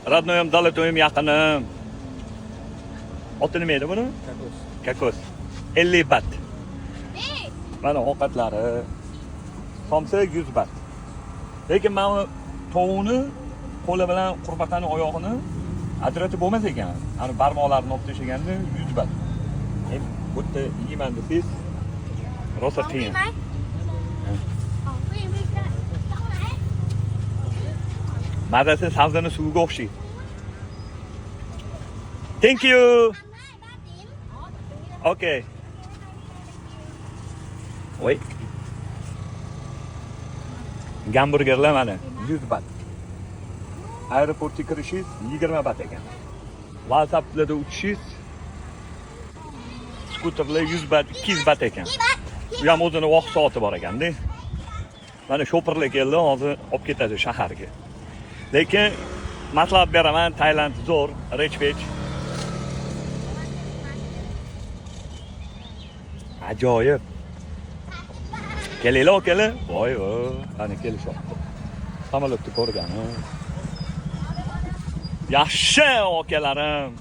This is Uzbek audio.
Родной im, золотой im, yaqinim. Oti nima edi buni? Kokos. Kokos. 50 bat. Mana ovqatlari. Somsa 100 bat. Lekin mana bu tovuqni qo'li bilan qurbaqani oyog'ini ajratib bo'lmas ekan. Ani barmoqlarini olib tashlaganda 100 bat. Endi bu yerda yeyman desangiz rosa ของฟรี qiyin. ไหมของฟรีไม่ได้ต้องไหน Mazasi sabzini suviga o'xshaydi. Thank you. ทำได้บ้านติ๋ม Okay. Voy. Gamburgerlar mana 100 bat. Aeroportga kirishingiz 20 bat ekan. WhatsApplarda uchishingiz, skuterlar 100 bat, 200 bat ekan. กี่บาท U ham o'zini vaqt soati bor ekanda. Mana sho'pirlar keldi, hozir olib ketadi shaharga. Lekin maslahat beraman, Tailand zo'r, rech-pech. Ajoyib. Kelinglar, akalar. Voy, voy, ana kelishyapti. Samolyotni ko'rgani. Yaxshi, akalarim.